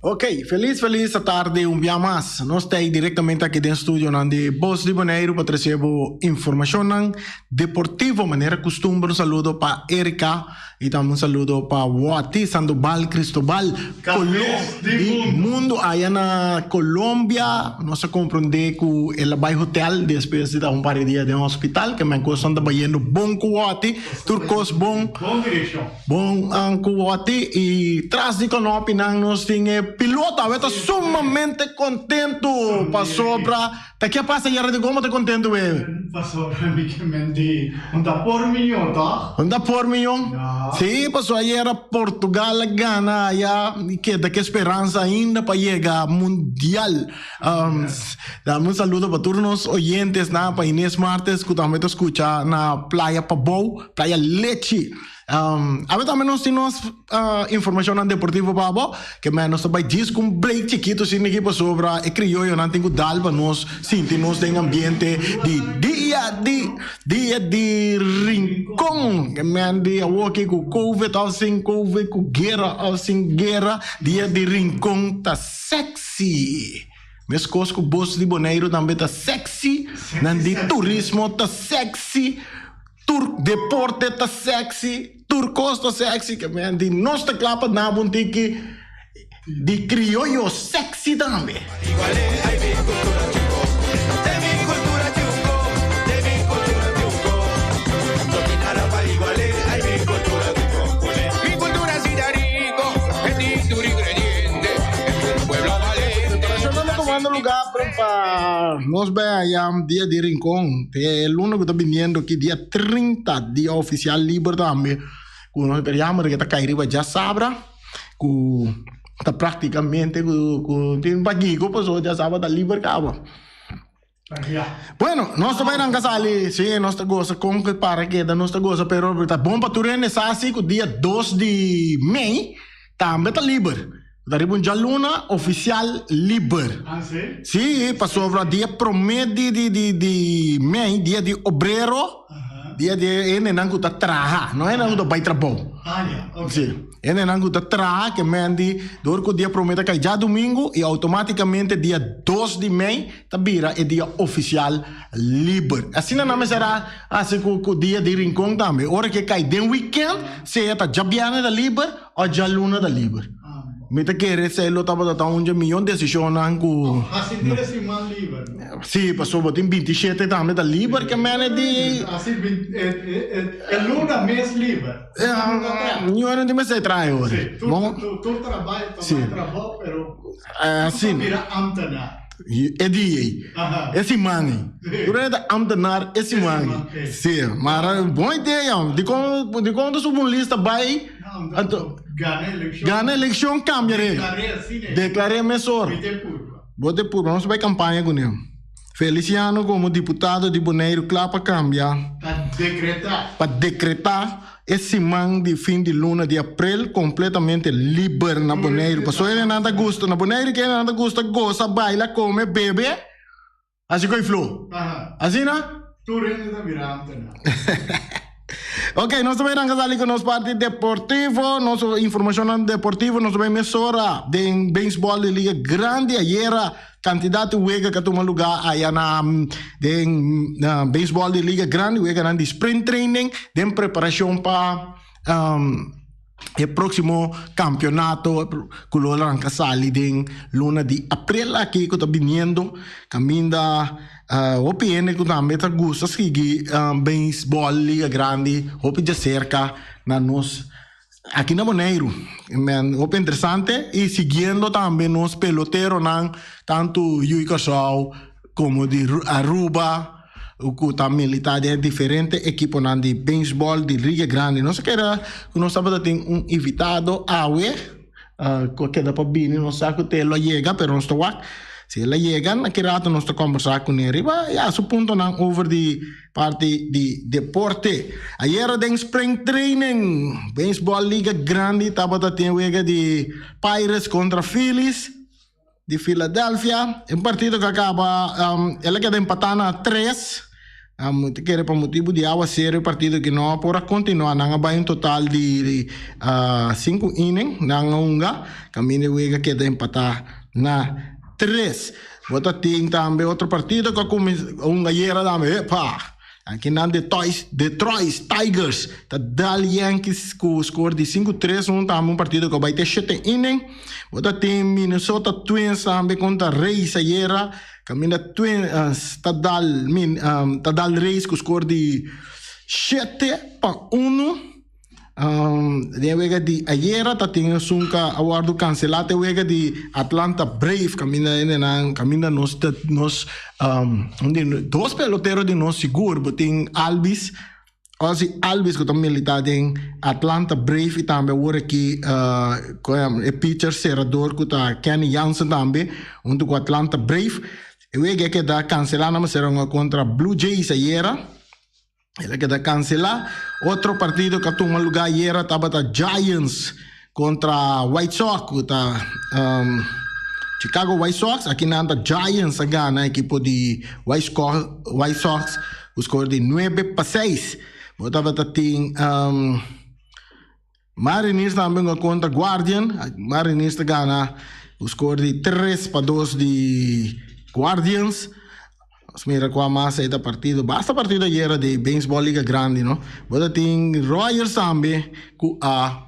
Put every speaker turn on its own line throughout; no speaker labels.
Ok, felis felis atardi un bia mas. Nos ta ei direktamente aki den studionan di Bos di Boneiru pa trese bo informashonnan deportivo. Manera kustumber un saludo pa Erika i tambe un saludo pa Watty Sandoval Cristobal Kolo di mundu aya na Colombia. Nos a komprondé ku el a bai hotel despues di ta un par di dia den hospital. Ke men kosnan ta bayendo bon ku Watty. Tur kos bon.
Bon direkshon.
Bon ku Watty i tras di konopinan nos tin e piloto. Awe ta sumamente kontentu pasobra ta ke a pasa yera di komo ta kontentu we?
Pasobra mi ke men di un ta por miyon tòg?
Un ta por miyon?
Ya.
Si, pasobra ayera Portugal a gana aya i keda ke speransa ainda pa yega mundial. Dame un saludo pa tur nos oyentesnan, pa Inés Martes ku tambe ta skucha na Playa Pabou, Playa Lechi. Awe tambe nos tin nos informashonnan deportivo pa bo, ke men nos ta bai djis ku un break chikitu asina aki pasobra e krioyonan tin ku dal pa nos sinti nos den ambiente di dia di dia di Rincon. Ke men di awoki ku covid òf sin covid, ku guera òf sin guera, dia di Rincon ta sexy. Meskos ku bos di Boneiru tambe ta sexy, nan di turismo ta sexy. Tur deporte ta sexy, tur kos ta sexy, ke men di nos ta kla pa naba un tiki di krioyo sexy tambe. Preparashonnan ta tumando luga pa nos bai aya dia di Rincon. E luna ku ta biniendo aki dia 30, dia ofisial liber tambe, ku nos ta yama ku ta kai riba djasabra, ku ta praktikamente ku tin pakico pasobra djasabra ta liber kaba. Bueno, nos ta bai ranka sali, si, nos ta gosa kon ku para keda, nos ta gosa, pero ta bon pa tur hende sa si ku dia dos di mei tambe ta liber. Ta riba un djaluna ofisial liber.
Ah, si?
Si, pasobra dia promé di di di di mei, dia di obrero, dia di e hendenan ku ta traha, no hendenan ku ta bai trabou.
Ah, ya, ok.
Si, hendenan ku ta traha ke men di dor ku dia promé ta kai djadumingu i outomátikamente dia dos di mei ta bira e dia ofisial liber. Asina nan mester a hasi ku ku dia di Rincon tambe. Ora ke kai den wikènt, sea ta djabièrnè ta liber O djaluna ta liber. Mi ta kere esei lo tabata ta un dje miyon desishonnan ku.
Hasi dia siman liber no?
Si, pasobra bo tin bintishete tambe ta liber ke mene di.
Hasi e luna mes liber.
Niun no tin mester traha ora.
Si, tur trabai ta bai trabou pero tur ta bira ambtenaar.
E dia ei, e siman ei. Tur hende ta ambtenaar e siman ei. Si, maar bon idea. Dikon dikon ta subi un lista bai anto
Gana elekshon.
Gana elekshon kambia regla.
Deklar'é asina ei.
Deklar'é mesora.
Mi te purba.
Bo te purba. Nos bai kampaña kuné. Feliciano komo diputado di Boneiru kla pa kambia.
Pa dekretá.
Pa dekretá. E siman di fin di luna di aprel completamente liber na Boneiru. Pasobra hendenan ta gusta na Boneiru ke hendenan ta gusta gosa, baila, come, bebe, haci coi flo. Asina?
Tur hende ta bira ambtenaar.
Ok, nos ta bay ranca sali cu nos parti deportivo, nos informacionnan deportivo, nos ta bay mesora den baseball di Liga Grandi. Ayera Kantidat di wega ku a tuma lugá aya na den beisbòl di Liga Grandi, weganan di spring training den preparashon pa e próksimo kampionato ku lo ranka sali den luna di aprel aki ku ta biniendo. Kaminda hopi hende ku tambe ta gusta sigui beisbòl Liga Grandi hopi djaserka na nos. Aki na Boneiru, men hopi interesante y siguiendo tambe nos peloteronan tantu Yui Kòrsou komo di Aruba ku ta milita den e diferente ekiponan di beisbòl di Liga Grandi. Nos a kere ku nos tabata tin un invitado awe ku a keda pa bini, nos sa ku te lo a yega pero nos ta wak si el a yega na ki rato nos ta kombersá kuné riba ya su puntonan over di Parti di deporte. Ayera den spring training, Baseball Liga Grandi tabata tin wega di Pirates kontra Phillies di Philadelphia. E partido ku a kaba, el a keda empatá na tres. Um, ta kere pa motibu di awaseru e partido ki no por a kontinuá. Nan a bai un total di 5 inning, nan a hunga, kaminda e wega keda empatá na 3. Bo ta tin tambe otro partido ku a kuminsá hunga ayera tambe, epa! Aki nan Detroit, Detroit Tigers ta dal Yankees ku skor di 5-3, un tambe un partido ku a bai te shete inning. Bo ta tin Minnesota Twins tambe kontra Rays ayera. Kaminda Twins ta dal min ta dal Rays ku skor di 7-1. Den e wega di ayera ta tin esun ku a wòrdu kanselá ta e wega di Atlanta Brave kaminda hendenan kaminda nos ta nos un di dos pelotero di nos sigur bo tin Albies Ozzie Albies ku ta militá den Atlanta Brave i tambe awor aki e pitcher serador ku ta Kenny Jansen tambe huntu ku Atlanta Brave. E wega a keda kanselá nan mester a hunga kontra Blue Jays ayera. El a keda kanselá. Otro partido ku a tuma lugá ayera tabata Giants kontra White Sox ku ta Chicago White Sox. Aki nan ta Giants a gana ekipo di White Sox ku skor di 9-6. Bo tabata tin Mariners tambe hunga kontra Guardian. Mariners ta gana ku skor di 3-2 di Guardians. Nos mira kua mas ei ta partido. Basta partido ayera di Baseball Liga Grandi, no? Bo ta tin Royals tambe ku a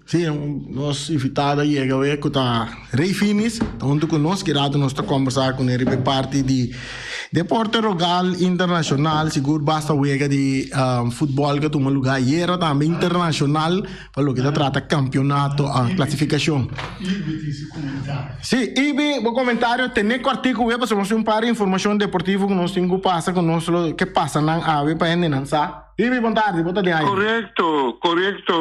Sí, nos invitado a yega awe ku ta Ray Finis, ta huntu ku nos. Ki rato nos ta kombersá kuné riba e parti di deporte rogal internashonal. Sigur basta wega di futbòl ku a tuma lugá ayera tambe internashonal pa loke ta trata kampionato, klasifikashon.
Ibi tin su komentario.
Sí, Ibi, bo komentario tene kòrtiku web pasobra nos tin un par di informashon deportivo ku nos tin ku pasa ku nos lo ke pasa nan awe pa hendenan sa. Ibi, bon tardi, bo ta den aire.
Korekto, korekto,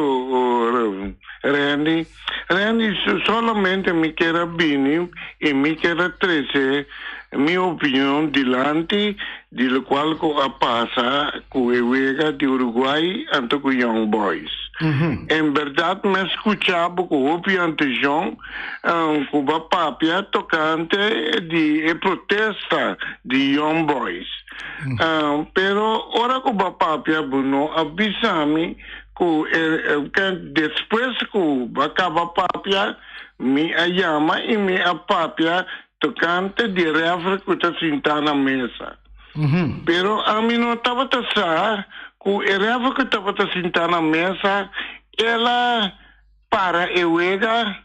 Randy. Randy, solamente mi kier a bini i mi kier a trese mi opinion dilanti di lokual ku a pasa ku e wega di Uruguay anto ku Young Boys. En bèrdat mi a skucha bo ku hopi antenshon ku bo a papia tokante di e protesta di Young Boys. Pero ora ku bo a papia bo no a bisa mi ku despues ku bo a kaba papia mi a yama i mi a papia tokante di refri ku ta sintá na mesa. Pero ami no tabata sa ku e refri ku tabata sintá na mesa el a para e wega.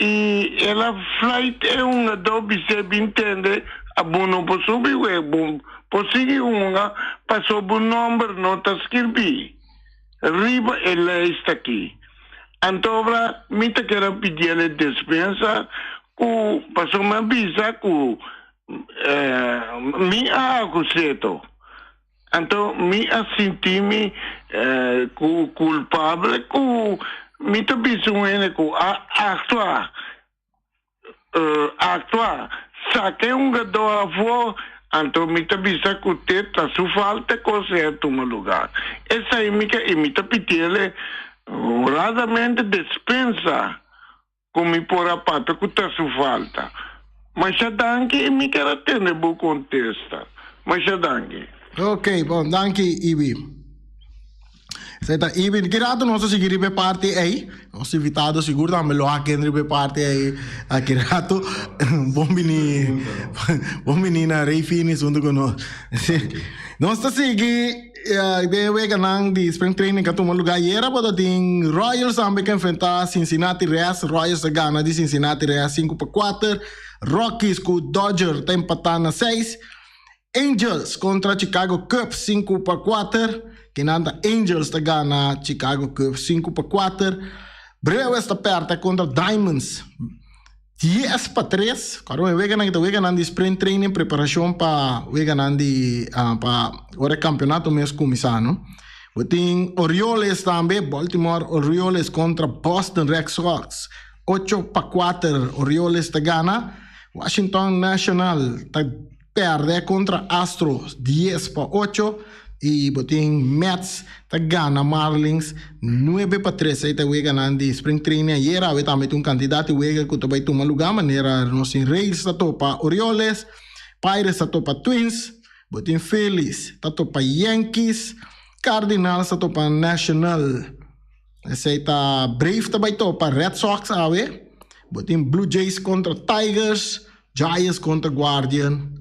I el a flait e hungadó bis'é bin tende, Abo no por subi wei, bo por sigui hunga paso bo nòmber no ta skirbí riba e lijst aki. Antobra mi ta kere a pidiel e despensa ku paso mi a bisa ku mi a akus'é to. Anto mi a sinti mi ku kulpabel ku mi ta bisa un hende ku a aktua, aktua, saka e hungadó afó, anto mi ta bisa ku te ta su falta kos ei a tuma lugá. Esei mi ke i mi ta pitiele honradamente despensa ku mi por a papia ku ta su falta. Masha danki i mi ker a tende bo kontesta. Masha danki.
Ok, bon, danki Ibi. Esei ta Ibi. Ki rato nos ta sigui riba e parti ei. Nos invitado sigur tambe lo haken riba e parti ei aki rato. Bon bini, bon bini na Rey Finis hunto ku nos. Nos ta sigui. Den e weganan di spring training a tuma luga ayera bo ta tin Royals tambe ke enfrenta Cincinnati Reds. Royals ta gana di Cincinnati Reds 5-4. Rockies ku Dodger ta empata na 6. Angels kontra Chicago Cubs 5-4. Kinan ta Angels ta gana Chicago Cubs 5-4. Brewers ta perde kontra Diamonds 10-3. Kòrda e weganan ta weganan di spring training preparashon pa weganan di pa ora e kampionato mes kuminsá no. Bo tin Orioles tambe, Baltimore Orioles kontra Boston Red Sox 8-4 Orioles ta gana. Washington National ta Pèrdè kontra Astros 10-8 i bo tin Mets ta gana Marlins 9-3. Ei ta weganan di spring training ayera. Awe tambe tin un kantidat di wega ku ta bai tuma lugá manera nos tin Rays ta topa Orioles, Pirates ta topa Twins. Bo tin Phillies ta topa Yankees, Cardinals ta topa National. Esei ta Brave ta bai topa Red Sox awe. Bo tin Blue Jays kontra Tigers, Giants kontra Guardian,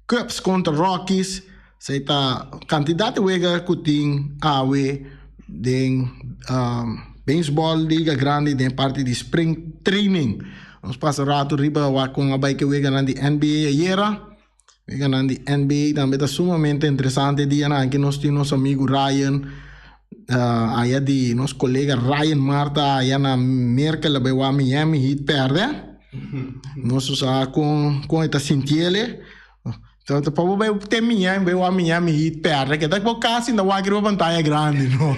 Cubs kontra Rockies. Esei ta kantidat di wega ku tin awe den beisbòl liga grandi den parti di spring training. Nos pasa ratu riba wak kon a bai ke weganan di NBA ayera. Weganan di NBA tambe ta sumamente interesante dianan aki nos tin nos amigu Ryan aya di nos kolega Ryan Marta aya na Merka la bai wak Miami Heat pèrdè. Nos no sa kon kon e ta sintiele. Ta pa bo bai te Miami bai wak Miami Heat pèrdè ke ta bo kasi ta wak riba pantaya grandi no.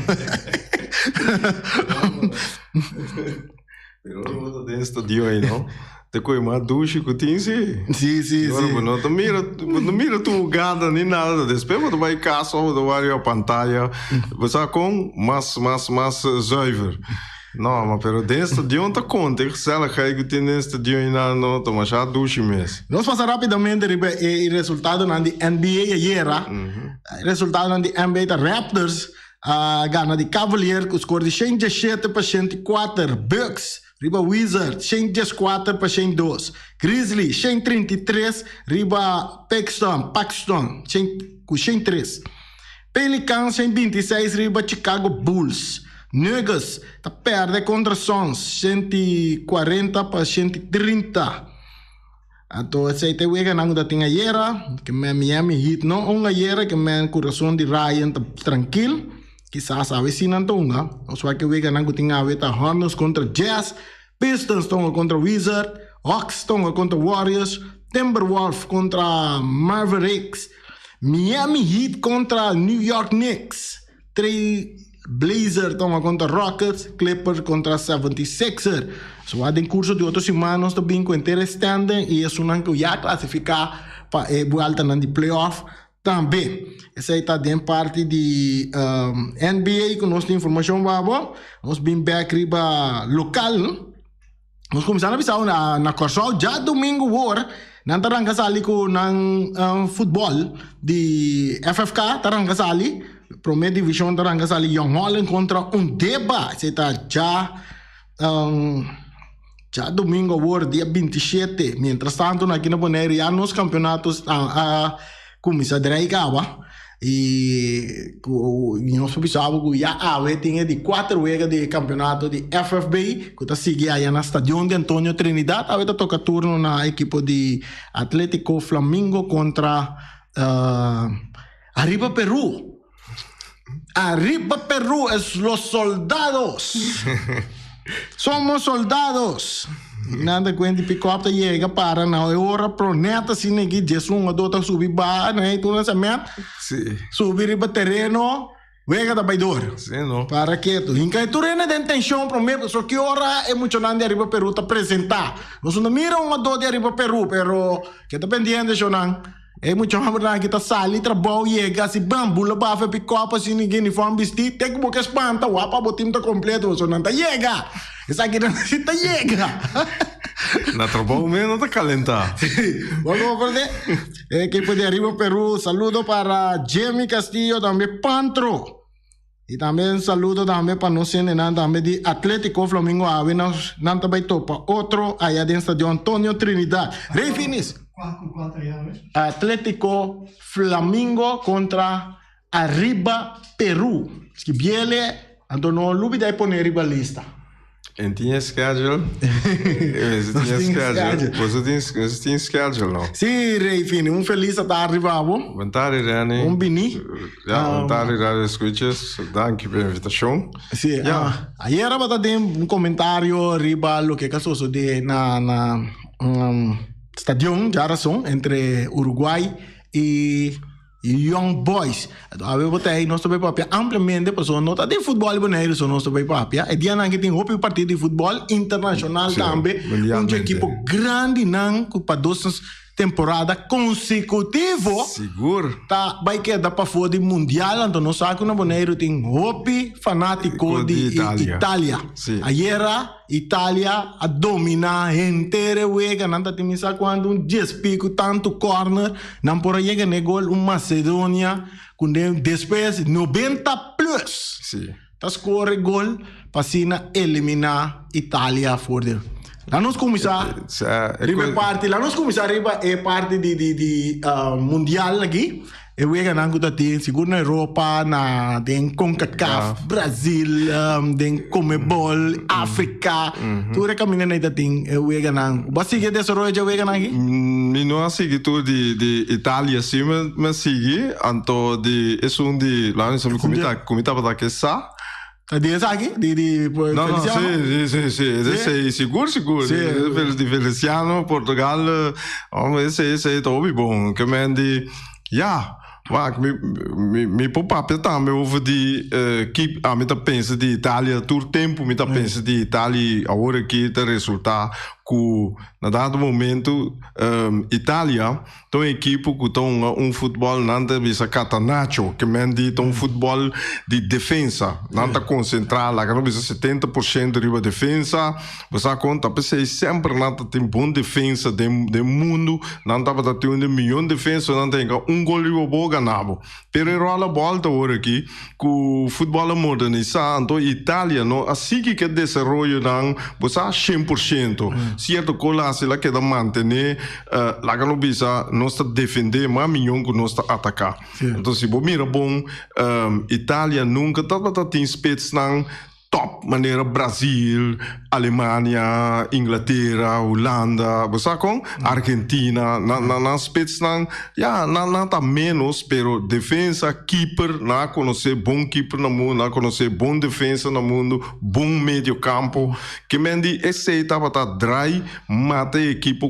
Pero ora bo ta den stadio ei no, ta koe mas dushi ku tin si.
Si, si,
Ora
si.
bo no ta mira, bo no mira tur hugada ni nada, despues bo ta bai kas of bo ta wak riba pantaya, bo sa kon mas mas mas zuiver. No, ma pero den stadion ta konta e gezelligheid ku tin den stadion einan no ta masha dushi mes.
Nos pasa rapidamente riba e resultadonan di NBA ayera. Resultadonan di NBA ta Raptors a gana di Cavalier ku skor di 117 pa 104, Bucks riba Wizards 114 pa 102, Grizzlies 133 riba Paxton Paxton ku 103, Pelicans 126 riba Chicago Bulls, Nuggets ta perde kontra Suns 140 pa 130. Anto esei ta e weganan ku ta tin ayera, ke men Miami Heat no hunga ayera, ke men kurason di Ryan ta trankil, kisas awe si nan ta hunga. Nos wak e weganan ku tin awe ta Hornets kontra Jazz, Pistons ta hunga kontra Wizard, Hawks ta hunga kontra Warriors, Timberwolf kontra Mavericks, Miami Heat kontra New York Knicks. Trail Blazer ta hunga kontra Rockets, Clippers kontra 76er. So a den kurso di otro siman nos ta bin ku henter e standing i esunnan ku ya klasifiká pa e bueltanan di playoff tambe. Esei ta den parti di NBA ku nos tin informashon babo. Nos bin bek riba lokal. Nos kuminsá na bisa na na Kòrsou djadumingu wor nan ta ranka sali ku nan futbòl di FFK ta ranka sali promé divishon ta ranka sali Jong Holland kontra Undeba esei ta dja djadumingu awor dia 27 mientras tanto aki na Boneiru ya nos kampeonato a kuminsá drei kaba. I ku nos por bisa bo ku ya awe tin e di kuater wega di e kampeonato di FFB ku ta sigui aya na Stadion di Antonio Trinidad. Awe ta toka turno na ekipo di Atletico Flamingo kontra Arriba Peru. Arriba Peru es los soldados. Somos soldados! Nan ta cuenta pick up ta yega para na e ora pro net asina aki djes un hungador ta subi baha na e tur nan met
Sí.
subi riba tereno wega ta bay door.
Sí, no.
Para ketu. Hinca e tur hende den tension prome pasobra ki ora e muchanan di Ariba Peru ta presenta. Nos no mira un hungador di Ariba Peru pero ke ta pendiente shownan. E mucha hombernan aki ta sali trabou yega asi bam bula bafa e pikòp asi ni uniform bistí te ku bo ke spanta wapa bo tim ta kompleto pasobra nan ta yega esakinan si ta yega.
Na trabou mes nan ta kalentá.
Bo komprende? E ekipo di Arriba Peru saludo para Jimmy Castillo tambe Pantro y tambe un saludo tambe pa nos hendenan tambe di Atletico Flamingo awe nos nan ta bai topa otro aya den Stadion Antonio Trinidad. Rey Finis. Atletico Flamingo kontra Arriba Peru. Skibiele, anto no lubida e pone riba lista.
En tin e schedule? Mester tin e schedule. Boso tin, boso tin schedule no?
Sí, Rey Fini, un feliz tardi pa bo.
Bon tardi, Renny.
Un bini.
Ja, bon tardi, Radio Escuchas. Danki pa e invitacion.
Sí,
Ja.
ayer tabata den un comentario riba loke ka sosode na na stadion djarason entre Uruguay y Young Boys. Awe bo ta ei nos ta bay papia ampliamente pasobra no ta di futbol di Boneiru so nos ta bay papia. E dianan aki tin hopi partido di futbol internacional
Sí,
tambe. Un
mundialmente.
ekipo grandinan ku pa dos. temporada konsekutivo
Sigur.
ta bai keda pafó di mundial. Anto nos sa ku na Boneiru tin hopi fanátiko
Di
di
Italia.
Italia.
Si.
Ayera Italia a dominá henter e wega. Nan ta tin mi sa kuantu un dies piku tantu kòrner. Nan por a yega n'e gol un Macedonia ku den despues 90 plus
Si.
ta score gol pa asina eliminá Italia for di. Laat nos kuminsá riba e parti, laat nos kuminsá riba e parti di di di mundial aki. E weganan ku ta tin sigur na Europa, na den Concacaf, Brazil, den Conmebol, Afrika. Tur e kamindanan ei ta tin e weganan. Bo a sigui e desaroyo dje weganan aki?
Mi no a sigui tur di di Italia si mi a sigui, anto di esun di laat mi sa mi ku mi tabata ke sa.
Ta di esaki? Di di
No, no,
Feliciano?
si, si, si, si.
Si?
Esei, sigur, sigur.
Si.
Di Feliciano, Portugal, hombre, esei, esei ta hopi bon. Ke men di, ya, wak, mi, mi, mi por papia tambe over di eh, ki ami ta pensa di Italia. Tur tempu mi ta pensa di Italia i awor aki ta resulta ku na dado momento Italia Ta un ekipo ku ta hunga un futbòl nan ta bisa catanaccio, ke men di ta un futbòl di defensa. Nan ta konsentrá, laga nos bisa 70% riba defensa. Bo sa kon? Ta p'esei semper nan ta tin bon defensa den den mundu. Nan tabata tin un di mihó defensa, nan ta hinka un gol riba bo, gana bo. Pero e rola bòl ta wor aki ku futbòl a modernisá, anto Italia no a sigui ku e desaroyonan, bo sa, 100%. Sierto kos la hasi la keda mantené, laga no bisa nos ta defendé mas miyon ku nos ta ataká. Anto si bo mira bon, Italia nunka tabata tin spitsnan top manera Brazil, Alemania, Inglatera, Hulanda, bo sa kon? Argentina, nan nan nan spitsnan, ya, nan nan ta menos, pero defensa, keeper, nan a konosé bon keeper na mundu, nan a konosé bon defensa na mundu, bon medio kampo. Ke men di esei tabata drai mata e ekipo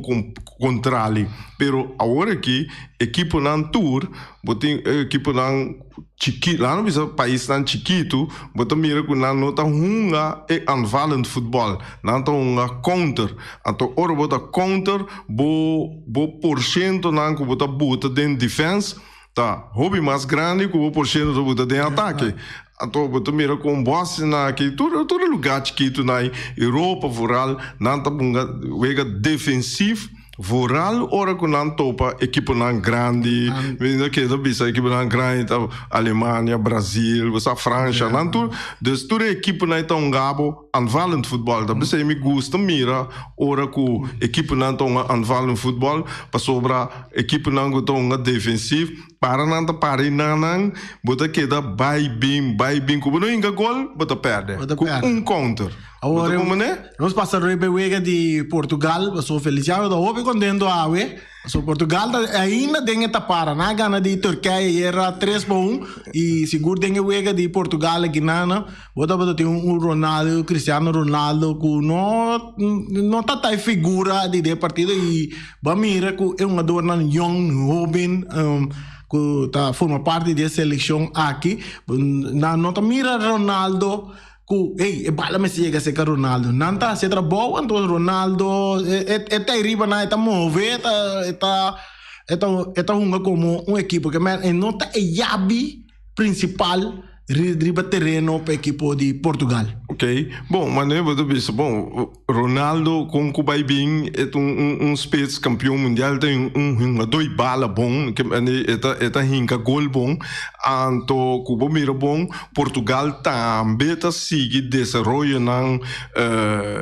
kontrali. Pero awor aki ekiponan tur, bo tin e ekiponan Chiki, laat nos bisa paisnan chikitu, bo ta mira ku nan no ta hunga e aanvallend futbòl, nan ta hunga counter. Anto ora bo ta counter, bo bo porshentonan ku bo ta buta den defense ta hopi mas grandi ku bo porshento ta buta den atake. Anto bo ta mira ku un Bosnia aki, tur tur e lugá chikitu na Europa vooral, nan ta hunga wega defensief. Vooral ora ku nan topa ekiponan grandi, mi no keda bisa ekiponan grandi ta Alemania, Brazil, bo sa Francia, nan tur, dus tur e ekiponan ei ta hunga bo aanvallend futbòl. Ta p'esei mi gusta mira ora ku ekiponan ta hunga aanvallend futbòl, pasobra ekiponan ku ta hunga defensief, para nan ta para einan nan, bo ta keda bai bin, bai bin, ku bo no hinka gol, bo ta pèrdè ku un counter. Bo ta komprendé?
Nos pasa riba e wega di Portugal, pasobra Feliciano ta hopi contento awe. Pasobra Portugal ta ainda den e tapara. Nan a gana di Turkije ayera 3-1 y sigur den e wega di Portugal aki nan bo tabata tin un Ronaldo, Cristiano Ronaldo cu no no ta ta e figura di den e partido y bo a mira cu e hungadornan yong, hoben cu ta forma parti di e seleccion aki nan no ta mira Ronaldo Ku, ey, e bala mester yega serka Ronaldo. Nan ta hasi e trabou, anto Ronaldo e e ta ariba nan, e ta move, e ta e ta e ta e ta hunga komo un ekipo. Ke men e no ta e yabi prinsipal riba tereno pa ekipo di Portugal.
Ok, bon, manera bo ta bisa, bon, Ronaldo kon ku bai bin e ta un un spits kampion mundial, ta un hungadó di bala bon, ke e ta e ta hinka gol bon, anto ku bo mira bon Portugal tambe ta sigui desaroyonan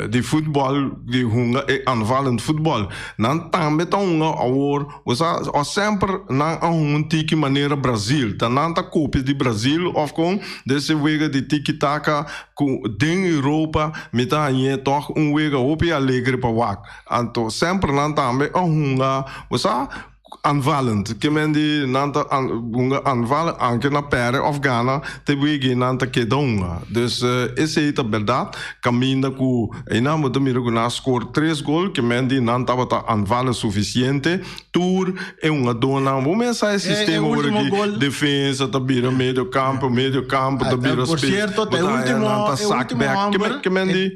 di futbòl di hunga e aanvallend futbòl. Nan tambe ta hunga awor, bo sa, o semper nan a hunga un tiki manera Brazil. Ta nan ta kopia di Brazil òf kon des e wega di tiki taka ku den Europa mi ta hañ'é tòg un wega hopi alegre pa wak. Anto semper nan tambe a hunga, bo sa, Aanvallend, ke men di nan ta hunga aanvallend, anke na perde of gana, te wigi nan ta keda hunga. Dus esei ta berdad, kaminda ku einan bo ta mira ku nan a score tres gol, ke men di nan tabata aanvallend sufisiente, tur e hungadónan, bo mes sa e sistema ora ki defensa ta bira medio kampo, medio kampo ta bira
spits, bo ta haña nan ta sak bek, ke men di.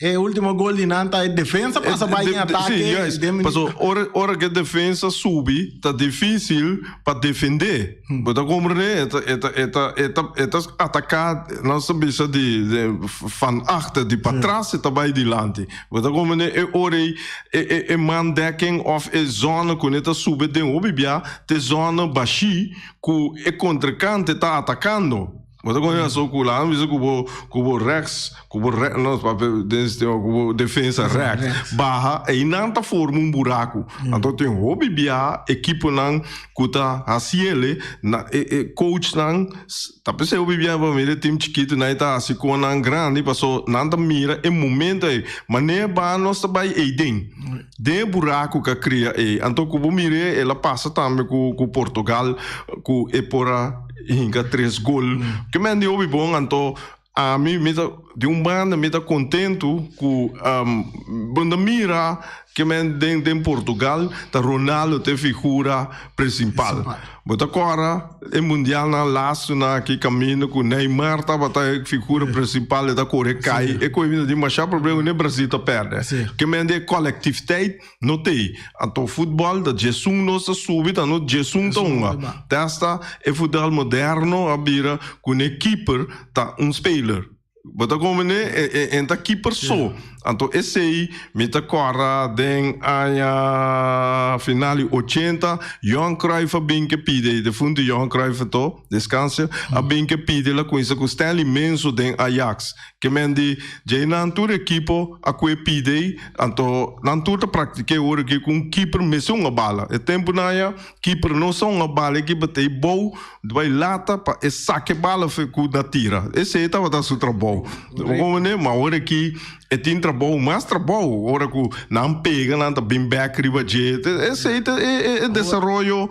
E ultimo gol di nan ta e defensa pasa bai den atake.
Sí, juist. Paso ora ora ku e defensa subi ta difísil pa defendé. Bo ta komprendé? E ta e ta e ta e ta e ta ataká nos ta bisa di van achter, di patras e ta bai dilanti. Bo ta komprendé? E ora ei e e e mandekking òf e zòne ku ne ta subi den hopi bia ta e zòne bashí ku e kontrinkante ta atakando. Bo ta kohe aso ku laga mi bisa ku bo ku bo rechts ku bo re no papia den sistema ku bo defensa rechts baha einan ta forma un buraku anto tin hopi biaha ekiponan ku ta hasiele na e e coachnan ta p'esei hopi biaha bo mira e team chikitu nan e ta hasi konan grandi paso nan ta mira e momento ei manera ba nos ta bai eiden den e buraku ku a kria ei anto ku bo mir'é el a pasa tambe ku ku Portugal ku e por a hinka tres gol. Ke men di hopi bon anto ami mi ta di un banda mi ta kontentu ku bo ta mira ke men den den Portugal ta Ronaldo ta e figura principal. Bo ta kòrda e mundialnan lastunan aki kaminda ku Neymar tabata e figura principal e ta kore kai e koe mi ta tin masha problema ku ne Brasil ta pèrdè. Ke men di e kolektiviteit No t'ei. Anto futbòl ta djesun nos ta subi ta no djesun ta hunga. Te hasta e futbòl moderno a bira ku n'e keeper ta un speler. Bo ta komprende? E e ta keeper so. Anto esei mi ta kòrda den aña final di ochenta Johan Cruijff a bin ke pidi, defuntu Johan Cruijff anto, descanse, a bin ke pidi el a kuminsa ku Stanley Menzo den Ajax. Ke men di djei nan tur ekipo a kue pidei, anto nan tur ta praktik'é ora aki ku un kiper mester un a bala. E tempunan ya kiper no sa un a bala, e kiper ta ei bou bai lata pa e saka e bala fe ku na tira. Esei tabata su trabou. Bo komprende? Ma ora aki e tin trabou, mas trabou, ora ku nan pega nan ta bin bek riba dje. Esei ta e desaroyo.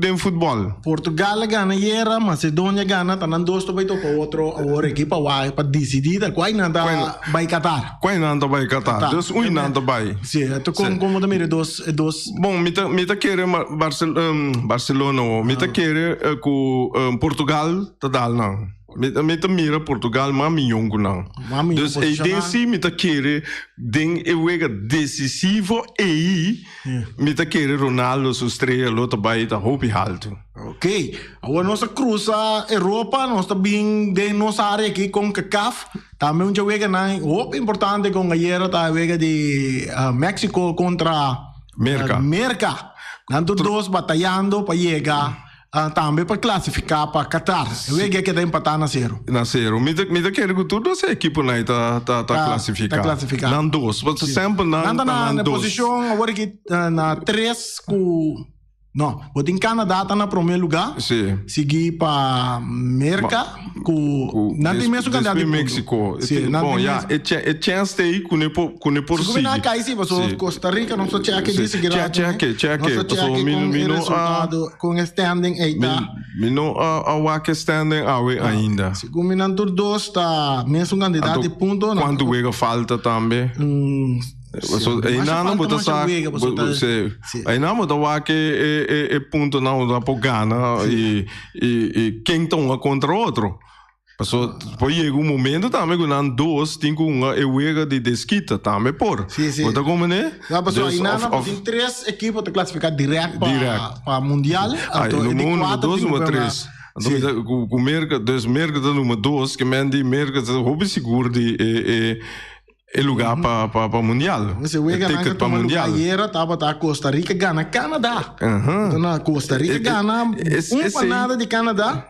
Den futbòl.
Portugal a gana ayera, Macedonia gana, ta nan dos ta bai topa otro awor aki pa wak pa disidí ta kuai nan ta bai Qatar.
Kuai nan ta bai Qatar, dus ui nan ta bai.
Si, anto kon kon bo ta mira e dos e dos.
Bon, mi ta mi ta kere Barcelona o mi ta kere ku Portugal ta dal nan. Mi ta mira Portugal mas miyon ku nan. Dus ei den si mi ta kere den e wega desisivo ei mi ta kere Ronaldo su strea lo ta bai ta hopi haltu.
Ok, awor nos ta krusa Europa, nos ta bin den nos área aki Concacaf. Tambe un dje weganan hopi importante kon ayera ta e wega di Mexico kontra
Merka.
Merka. Nan tur dos batayando pa yega. Tambe pa klasifiká pa Qatar. E wega a keda empatá na sero.
Na sero. Mi ta mi ta kere ku tur dos e ekiponan ei ta ta ta klasifiká.
Ta klasifiká.
Nan dos. Pasobra semper nan
Nan ta
ta
na
nan
na
dos.
posishon awor aki na tres ku no bo tin Canada ta na promé lugá.
Si.
Sigui pa Merka ku
Ku
nan tin
des
mesun kantidat di
despues
punto.
Mexico.
Si, nan
Bon
tin
ya
mes.
e chè e chèns ta ei ku ne por ku ne por
Si ku mi
sigui.
nan a kai si pasobra
Si.
Costa Rica nos ta chèke
Si.
di sigui
Chè
rato
chèke
ne.
chèke
Nos ta
pasobra
chèke
mi
kon
mi
e
no a
resultado kon e standing ei
mi
ta.
mi no a a wak e standing awe ainda.
Segun mi nan tur dos ta mesun kantidat
Anto
di punto. Nan
kuantu wega falta tambe?
Si,
Pasobra
masha
einan
falta
bo ta
masha
sa
wega pasobra
bo
ta
si
si.
einan bo ta wak e e e e puntonan bo ta por gana i i i ken ta hunga kontra otro. Paso por yega un momento tambe ku nan dos tin ku hunga e wega di deskita tambe por.
Sí, sí.
Bo ta komprende?
Ja, paso
Dus
ahí
of
nana
of
tin tres ekipo ta klasifiká direct pa
Direct.
pa mundial.
Ay,
Anto e di
numero uno, numero
kuater
dos,
tin ku
numero
pega.
tres. Anto
Sí.
mi ta ku ku Merka, dus Merka ta numero dos, ke men di Merka ta hopi sigur di e e e lugar pa pa pa mundial.
Ese
E
wega nan
ticket
ka
pa
tuma lugar
mundial.
ayera tabata Costa Rica gana Canada.
Aha.
Anto na Costa Rica
E e
gana
es
un pa
esei
nada di Canada.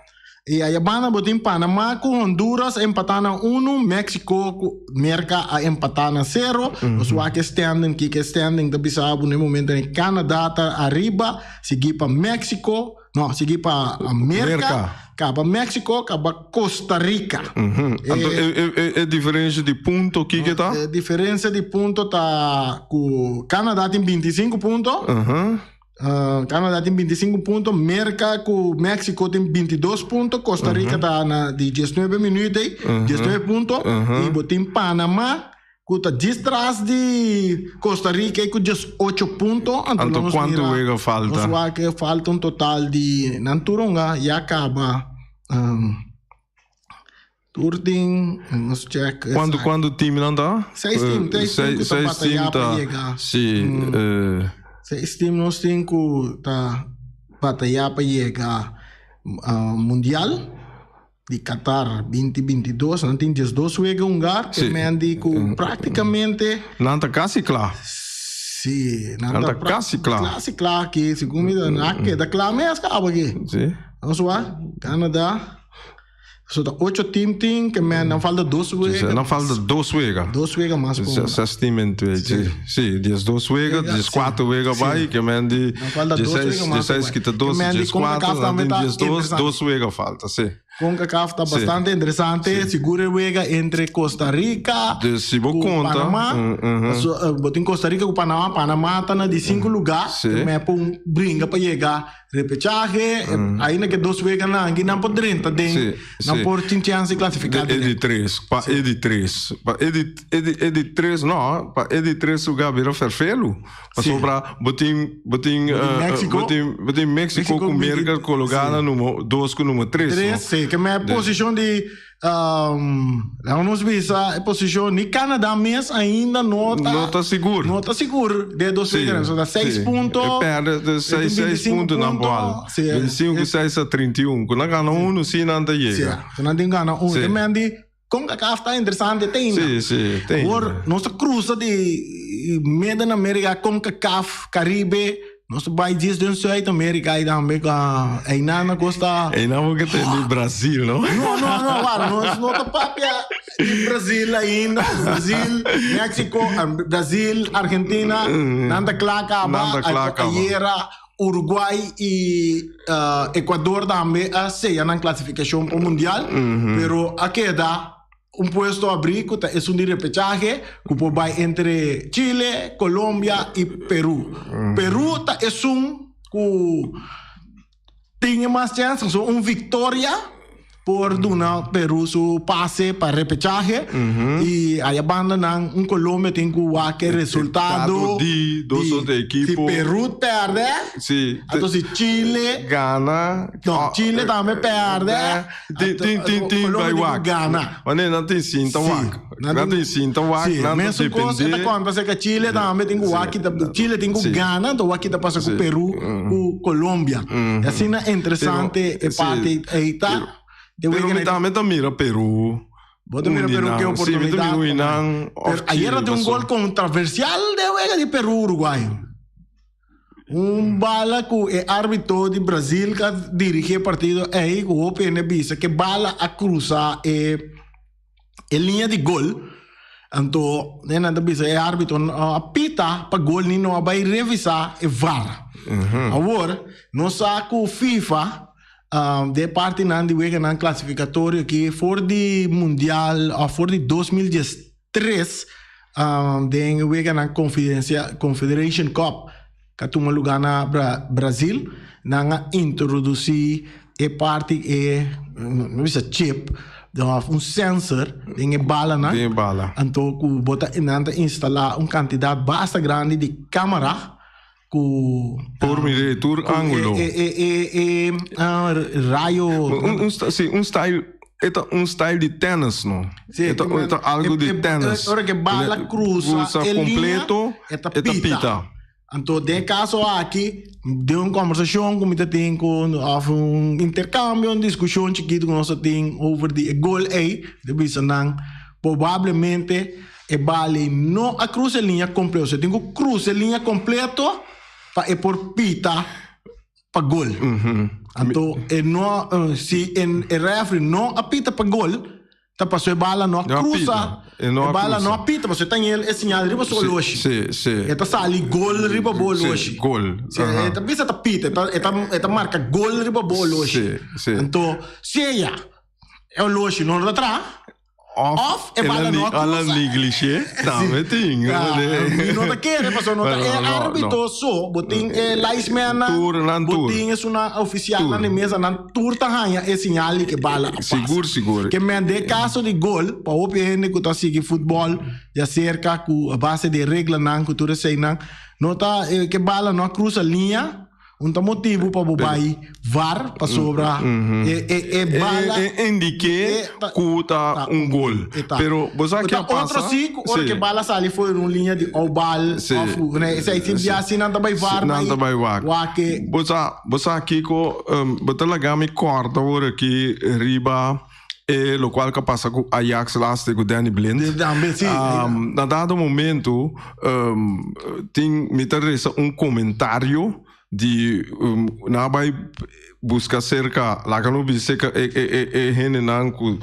I ayabanda bo tin Panama ku Honduras a empatá na unu, Mexico ku Merka a empatá na sero. Nos wak e standing, kiko e standing ta bisa bo na e momento ei Canada ta ariba, sigui pa Mexico, no, sigui pa Merka,
Merka.
kaba Mexico, kaba Costa Rica.
Anto e e e diferensha di punto kiko ta?
E diferensia di punto ta ku Canada tin 25 punto. Canada tin 25 punto, Merca cu Mexico tin 22 punto, Costa Rica ta na di 19 minuut ei, 19 punto, y bo tin Panama cu ta djis tras di Costa Rica ei cu 18 punto.
Anto
Anto nos
cuanto
mira,
wega falta?
Nos wak e falta un total di nan tur hunga ya caba. Tur tin, nos check.
Cuanto cuanto team nan ta?
Seis team, seis team ku ta batalla pa yega.
Si.
Seis team nos tin ku ta batalla pa yega mundial di Qatar 2022. Nan tin 12 wega hungar, ke men di ku praktikamente
Nan ta kasi kla.
Si,
nan ta kasi kla.
Kasi kla aki, segun mi nan a keda kla mes kaba aki.
Si.
Nos wak, Canada. So ta ocho team tin ke men nan falta dos wega.
Nan falta dos wega.
Dos wega mas
por hunga. Zes team en twee. Si, si, dies dos wega, dies kuater wega bai, ke men di
Nan falta dos wega mas
dies seis kita dos, dies kuater, nan tin dies dos, dos wega falta, si.
Concacaf ta bastante interesante, sigur e wega entre Costa Rica
Dus si bo
ku
konta,
Panama. Paso bo tin Costa Rica ku Panama, Panama ta na di sinku luga, ke men por bringa pa yega Repechahe, ainda ke dos weganan aki nan por drenta den,
Sí,
nan
sí.
por tin chance di klasifiká
De, e di
direct.
tres, pa e di tres. Pa e di, e di, e di tres no, pa e di tres lugar bira ferfelu. Pasobra bo tin, bo tin,
Bo tin
eh,
Mexico.
bo tin, bo tin Mexico
Mexico
ku Merka
binti-
kologá
sí.
na numero dos ku numero tres, no.
Tres, sí, ke me posishon di Laga nos bisa e posicion ni Canada mes ainda no ta
No ta sigur.
No ta sigur de dos
Sí,
weekend. So ta seis
sí.
punto.
E perde de
e
seis,
tin
seis
25
punto nan
punto.
boal.
Sí,
25
e-
6 a 31. Ku nan gana uno sí nan ta
Sí,
yega.
so nan tin gana uno.
Sí.
Te men di CONCACAF ta interesante te ainda.
Sí, sí, te ainda.
Awor nos ta cruza di Midden America, CONCACAF, Caribe. Nos ta bai djis den Zuid Amerika i tambe ka einan na kos ta.
Einan bo ke tende Brasil, no?
No, no, no, wara, nos no ta papia di Brasil ainda. Brasil, Mexico, Brasil, Argentina, nan ta kla kaba.
Nan ta kla kaba.
Ayera Uruguay i Ecuador tambe a seya nan klasifikashon pa mundial, pero a keda Un puesto abrí ku ta esun di repechahe ku por bai entre Chile, Colombia i Peru. Peru ta esun ku tin e mas chèns, pasobra un viktoria por duna Peru su pase pa repechahe i aya banda nan un Colombia tin ku wak e resultado
di dos otro ekipo.
Si Peru pèrdè,
Si.
anto si Chile
Gana.
No, Chile tambe pèrdè.
Tin, tin, tin, tin
Colombia
bai
tin ku
wak.
gana.
Wanneer nan tin sinta
Sí.
wak. Nan tin sinta wak,
Sí,
nan ta
mesun kos e ta
depende.
konta acerca Chile tambe tin ku wak kita Chile tin ku
Sí.
gana, anto wak kita pasa ku
Sí.
Peru, ku Colombia. E asina interesante
Pero,
e
sí.
parti ei ta.
Pero-
De
Pero
wega
mi
na-
tambe ta mira Peru.
Bo ta mira Peru
Uninan.
ke
Sí, mi ta
oportunidad.
mira Uninan
Pero
of
ayer
Chile,
tin un
paso.
gol controversial de wega di Peru Uruguay. Un bala ku e árbitro di Brasil ka dirigí e partido ei ku hopi hende bisa ke bala a krusa e e liña di gol. Anto nan ta bisa e árbitro no a pita pa gol ni no a bai revisá e VAR. Awor nos sa ku FIFA den e partinan di weganan klasifikatorio aki for di mundial òf for di 2013 Den e weganan Confederation Cup ku a tuma lugá na Brazil, nan a introdusí e parti e, no bisa chip, òf un sensor den e balanan.
Den e bala.
Anto ku bo ta nan ta instalá un kantidat basta grandi di kámara ku.
Por mira e tur ángulo.
E e e rayo.
Un si un style e ta un style di tennis no.
Si
e ta e ta algo di tennis.
Ora ke bala cruza e liña e ta pita. Anto den e caso aki den un conversacion cu mi ta tin cu of un intercambio un discusion chikito cu nos ta tin over di e gol ey ta bisa nan probablemente E bali no a cruza e liña completo. Se tin cu cruza e liña completo pa e por pita pa gol. Anto e no si e referee no a pita pa gol, ta paso e bala no a cruza.
E
bala no a pita paso e ta ñel e señal riba su oloshi. E ta sali gol riba bo oloshi.
Gol.
Si, e ta bisa ta pita, e ta e ta marca gol riba bo oloshi. Anto sea e oloshi no ta traha.
Of
e bala no a
Ala
cruza.
negligé tambe tin.
Mi no ta kere pasobra no ta
Pero
e
no, no.
arbitro so, bo tin e linesman nan,
Tur, nan
bo
tur.
tin esunnan oficialnan
Tur.
di mesa nan tur ta haña e señal di ke bala a pasa.
Sigur, sigur.
Ke men den caso di gol, pa hopi hende ku ta sigui futbol di acerca ku a base di e reglanan ku tur eseinan, no ta ke bala no a cruza liña. Un ta motibu pa bo bai VAR pasobra e e e bala
E e indiké ku ta un gol. Pero bo sa ke a pasa?
Otro si ku ora ke bala sali for un liña di ou bal òf esei si bia si nan ta bai VAR
Nan ta bai wak.
Wak e.
Bo sa bo sa kiko bo ta laga mi kòrda ora ki riba e lokual ku a pasa ku Ajax laatste ku Danny Blind.
Tambe si.
Na dado momento tin mi ta resa un komentario di nan a bai buska serka laga no bisa serka e e e hendenan ku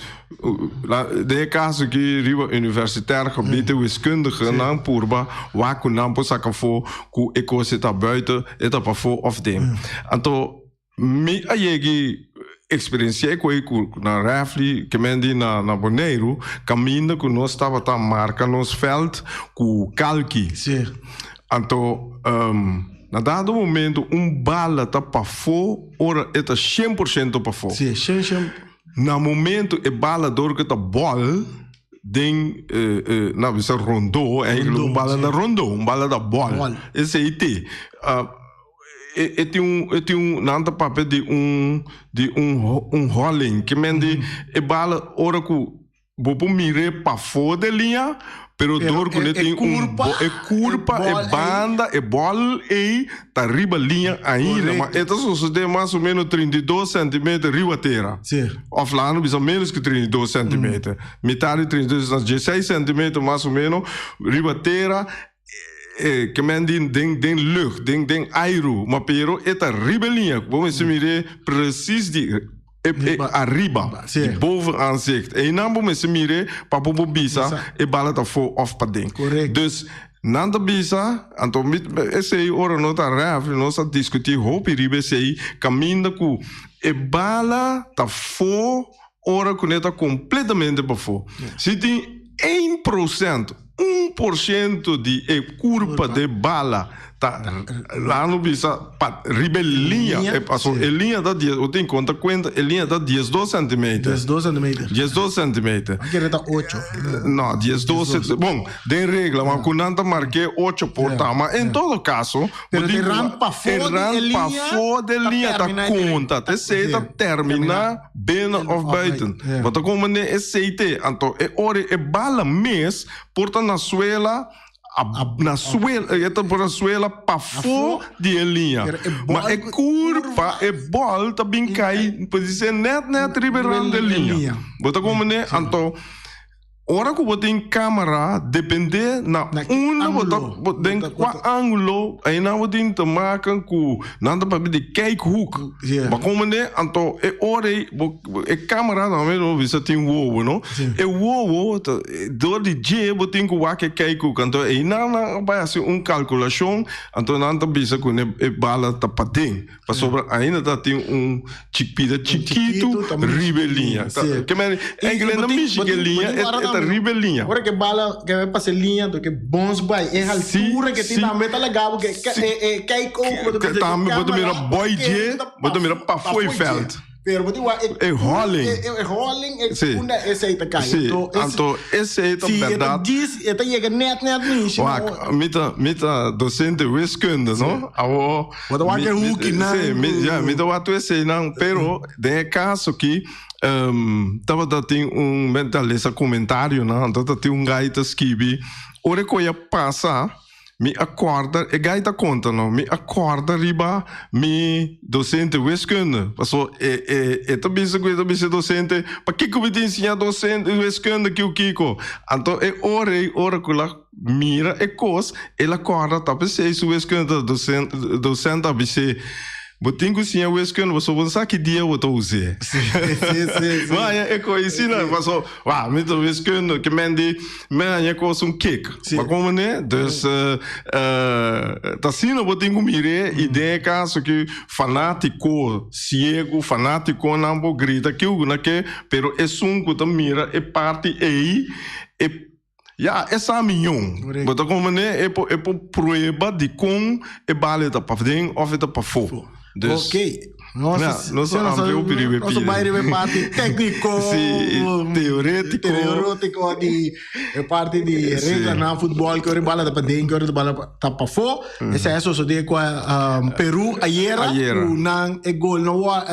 den e kaso aki riba universitair gebied de wiskundige nan purba wak ku nan por saka afó ku e kos e ta buiten e ta pafó òf den. Anto Mi a yegi eksperensiá ku ei ku na Rèfli, ke men di na na Boneiru, kaminda ku nos tabata marka nos vèlt ku kalki.
Sí.
Anto, na dado momento un bala ta pafó ora e ta shen por shento pafó.
Sí, shen shen.
Na momento e bala dor ku ta bòl den, nan bisa rondó, eigenlijk un bala na rondó, un bala ta bòl.
Bòl.
Esei te. E e tin un e tin un nan ta papia di un di un un holling ke men di e bala ora ku bo por mir'é pafó de liña pero dor ku ne tin un e kurpa e banda e bòl ei ta riba liña ainda ma e ta sosodé mas o menos 32 sèntimeter riba tera òf laga no bisa ménos ku 32 sèntimeter mitar di 32 ta dieseis sèntimeter mas o menos riba tera. E ke men di den den lucht, den den airu, ma pero e ta riba e liña. Bo mester mir'é precies di e e ariba, di boven aanzicht. Einan bo mester mir'é pa bo por bisa e bala ta afó òf paden. Dus nan ta bisa, anto mi esei ora no ta rèfri nos a diskutí hopi riba esei kaminda ku e bala ta afó ora ku ne ta kompletamente pafó. Si tin ein prosènt, 1% di e kurpa de bala ta laga no bisa pa riba e liña, e paso e liña ta dies, bo tin konta kuenta e liña ta diesdos sèntimeter.
Diesdos sèntimeter.
Diesdos sèntimeter.
A kere ta ocho.
No, diesdos, bon, den regla, ma ku nan ta mark'é ocho por ta, ma en todo kaso,
Pero e rand pafó di e liña.
E rand pafó di e liña ta konta, esei ta terminá binnen òf buiten. Bo ta komprendé esei te. Anto e ora e bala mes por ta na suela, na suela, e ta por na suela pafó di e liña. Ma e kurpa, e bòl ta bin kai, por dise nèt nèt riba e rand di e liña. Bo ta komprendé? Anto. Ora ku bo tin kamera depende na unda bo ta den kua angulo einan bo tin te maken ku nan ta papia di kijkhoek. Bo a komprende? Anto e ora ei bo e kamera tambe bo bisa tin wowo no e wowo ta dor di dje bo tin ku wak e kijkhoek anto einan nan a bai hasi un kalkulashon anto nan ta bisa ku e bala ta paden. Pasobra ainda ta tin un chipida chikitu riba e liña. Ke men enkele na mishi ke liña, e ta riba e liña.
Ora ke bala ke bai pasa e liña to ke bons bai e haltura ke tin tambe ta laga bo ke e kijk ook bo ta bisa
Tambe bo ta mira boy dje, bo ta mira pafó e veld.
Pero bo tin wak
e holling.
E holling e unda esei ta kai.
Si, anto esei ta bèrdat.
Si, e ta yega nèt nèt mishi.
Wak, mi ta mi ta dosente wiskunde, no? Awor.
Bo ta wak e hoekinan.
Si, mi ya, mi ta wak tur eseinan, pero den e kaso aki tabata tin un, mi ta lesa komentarionan, anto ta tin un gai ta skibi, ora e koe a pasa. Mi a kòrda, e gai ta konta no, mi a kòrda riba mi dosente wiskunde. Paso e e e ta bisa ku e ta bisa e dosente, pakiko mi ta ensiña dosente wiskunde kiu kiko? Anto e ora ei, ora ku el a mira e kos, el a kòrda ta p'esei su wiskunde ta dosente dosente a bis'é, Bo tin ku siña wiskunde pasobra bo no sa ki dia bo ta us'é. Bo haña e kos asina, paso wa mi ta wiskunde ke men di mi haña e kos un kick. Bo a komprendé? Dus ta asina bo tin ku mir'é i den e kaso ki fanátiko siegu, fanátikonan por grita kiu ku na ke, pero esun ku ta mira e parti ei e Ya, e sa miñon. Bo ta komprendé? E por, e por prueba di kon e bale ta paden òf e ta pafó.
Dus. Oké. Nos,
Ja, nos a amplia hopi riba e
Nos
pida.
bai riba e parti técnico.
Sí, teorético.
Teorético di e parti di
Sí.
regla na futbol, que ora bala ta pa den, que ora bala ta pa fo. Esa e sosodé ku Peru ayera,
Ayera.
ku nan e gol no wa,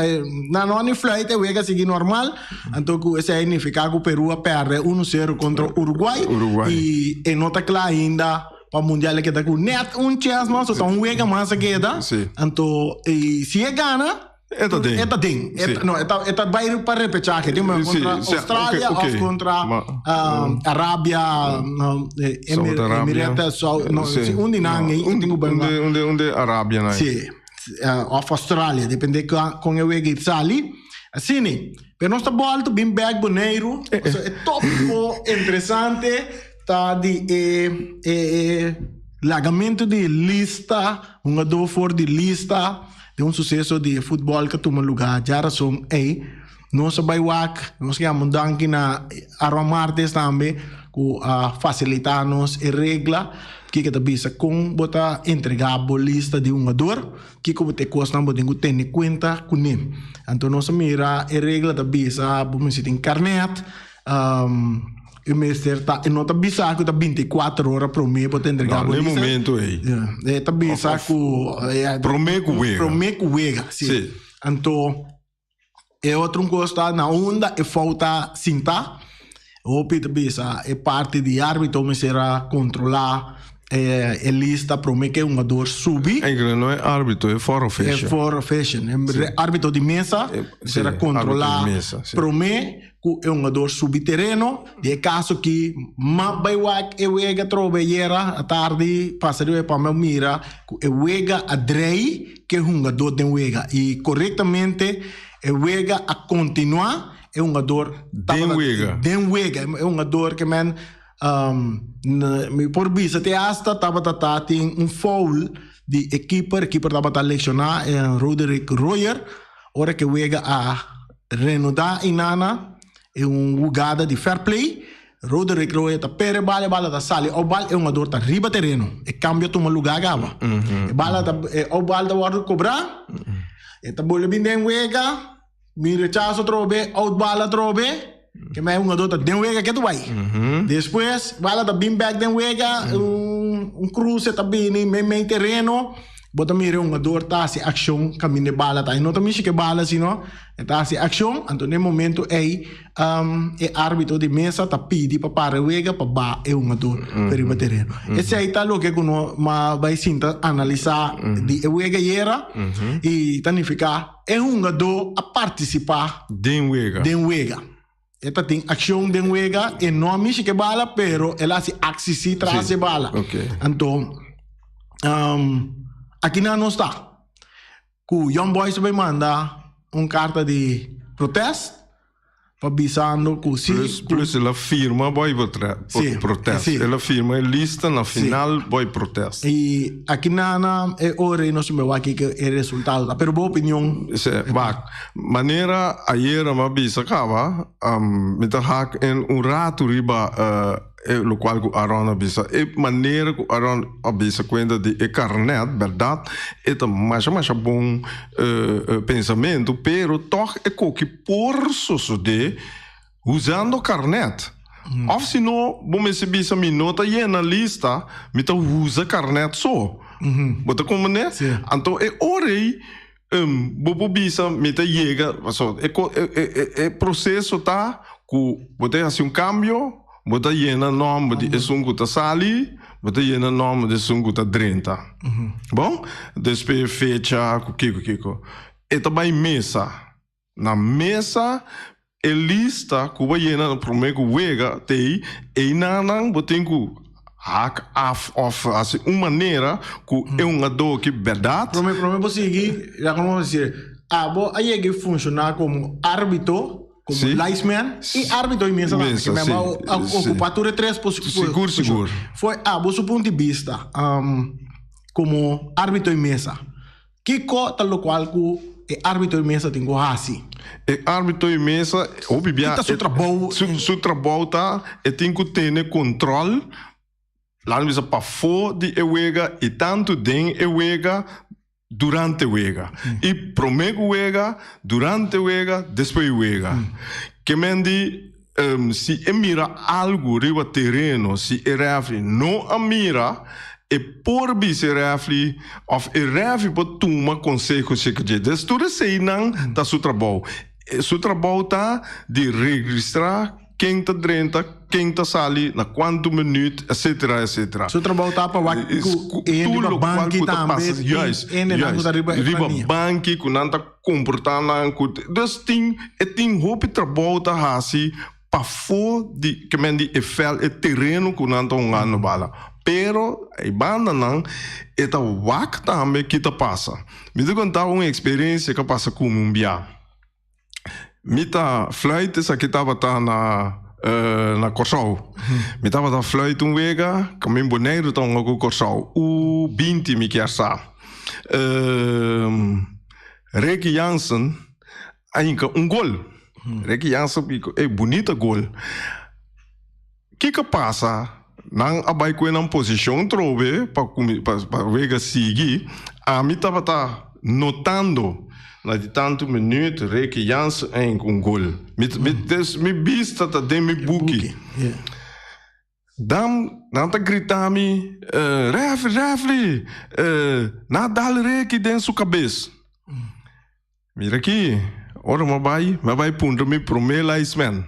nan no a ni fluit, e wega sigui normal. Anto ku esei nifiká ku Peru a pèrdè 1-0 kontra Uruguay.
Uruguay.
I e no ta kla ainda pa mundial e keda ku nèt un chèns mas, o ta un wega mas a keda.
Sí.
Anto i si e gana,
E ta den.
E ta den. E
Sí.
ta, no, e ta, e ta bai pa repechaje. Tin
Sí,
kontra
sí,
Australia
oké, oké.
of kontra
Ma-
Arabia, no,
Saudi Arabia.
Emirates, Sau- no,
Sí.
sí, un di nan,
No,
eh,
un,
tin ku bai
un
ma-
de, un de, un de Arabia, nan.
Sí, of Australia, depende con e wega i sali. Asina, pero nos ta bolto bin bek Boneiru. So, e tópico interesante ta di e, e, e lagamento di lista, hungador for di lista, di un suceso di futbol ku tuma lugá djarason ei. Nos a bai wak, nos ke un danki na Aaron Martes tambe ku a fasilitá nos e regla kiko ta bisa kon bo ta entregá bo lista di hungador, kiko bo ta e kosnan bo tin ku tene kuenta kuné. Anto nos a mira e regla ta bisa bo mester tin karnet, e mester ta e no ta bisa ku ta 24 ora promé bo ta entregá
No,
bo
n'e
lista.
momento ei.
E ta bisa ku
Promé ku wega.
Promé ku wega, si.
Si.
Anto E otro un kos ta na unda e fout ta sinta. Hopi ta bisa e parti di arbitro mester a kontrolá e lista promé ku e hungador subi.
Eigenlijk no e arbitro, e four official.
E four official. E arbitro di mesa mester a kontrolá promé ku e hungador subi tereno. Di e kaso ki m'a bai wak e wega atrobe ayera atardi pasa riba e pa mi a mira ku e wega a drei ku e hungador den wega i korektamente e wega a kontinuá e hungador
Den wega.
Den wega e hungador ke men mi por bisa te asta tabata ta tin un foul di e keeper e keeper tabata lekshoná Roderick Royer ora ku e wega a renudá inana e un hugada di fair play Roderick Royer ta pere bala, e bala ta sali ou bal, e hungador ta riba tereno. E cambio a tuma lugar caba. E bala ta, e ou bal ta wordo cobra, e ta bolbe bin den wega, bin rechazo atrobe, out bal atrobe, ke men e hungador ta den wega ketu bai. Despues bala ta bin bek den wega, un un cruce ta bini mei mei tereno, bo ta mira e hungador ta hasi accion caminda e bala ta. E no ta mishi ke bala sino e ta hasi accion, anto den momento ey E árbitro di mesa ta pidi pa para e wega pa ba e hungador pa riba tereno. Esei ta loke ku no ma bai sinta analisá di e wega ayera i ta nifiká e hungador a partisipá
Den wega.
den wega. E ta tin akshon den wega, e no a mishi ku e bala pero el a hasi aksi si tras e bala. Anto akinan nos ta ku Young Boys ta bai manda un karta di protest pa bisando ku si
Plus, plus el a firma boy
Sí,
protest.
sí.
El a firma e lista na final boy protest.
I aki nana e ora ei nos mira wak kiko e resultado ta. Pero bo opinion?
Se, wak, manera ayera mi a bisa kaba, mi ta hak en un ratu riba E lokual ku Aron a bisa. E manera ku Aron a bisa kuenta di e karnèt, bèrdat, e ta masha masha bon pensamentu, pero tòg e koki por sosodé usando karnèt. Òf si no, bo mester bisa mi no ta yena lista, mi ta usa karnèt so. Bo ta komprendé? Anto e ora ei bo por bisa mi ta yega, pasobra e proseso ta ku bo ta hasi un kambio, bo ta yena nòmber di esun ku ta sali, bo ta yena nòmber di esun ku ta drenta. Bon, despues fecha ku kiko kiko. E ta bai mesa. Na mesa e lista ku bo yena na promé ku wega t'ei, einanan bo tin ku hak af òf hasi un manera ku e hungadó ki bèrdat.
Promé promé bo sigui, ya komo bo si abo a yega i funshoná komo árbitro, komo
Sí.
linesman i árbitro i mesa tambe,
Mesa,
ke
sí,
bo a
sí.
okupá tur e tres posi-
Sigur, sigur.
Foi abo su punto di bista komo árbitro i mesa. Kiko ta lokual ku e árbitro di mesa tin ku hasi?
E árbitro di mesa hopi bia.
Ki ta su trabou?
Su trabou ta e tin ku tene kontròl, laat mi bisa pafó di e wega i tantu den e wega. Durante wega. I promé ku wega, durante wega, despues di wega. Ke men di si e mira algu riba tereno, si e rèfri no a mira, e por bisa e rèfri òf e rèfri por tuma konseho seka dje. Des tur eseinan ta su trabou. Su trabou ta di registrá Ken ta drenta, ken ta sali, na kuantu minuut, etcetera, etcetera.
Su trabou ta pa wak ku e hende riba banki tambe tin hendenan ku ta riba e
Riba
plania.
banki ku nan ta komportá nan ku dus tin e tin hopi trabou ta hasi pafó di ke men di e vèlt e tereno ku nan ta hungando bala. Pero e bandanan e ta wak tambe ki ta pasa. Mi ta konta un eksperensia ku a pasa ku mi un bia. Mi ta fluit esaki tabata na na Kòrsou. Mi tabata fluit un wega kamin Boneiru ta hunga ku Kòrsou U 20 mi kier sa. Ricky Jansen a hinka un gol. Ricky Jansen e bunita gol. Kiko pasa? Nan a bai ku e nan posishon trobe pa pa wega sigui. Ami tabata notando na di tantu minuut Ricky Jansen a hinka un gol. Mi mi des mi bista ta den mi buki. Dan nan ta grita mi, Refri, refri, nan a dal Ricky den su kabes. Mira aki, ora mi a bai, mi a bai puntra mi promé linesman.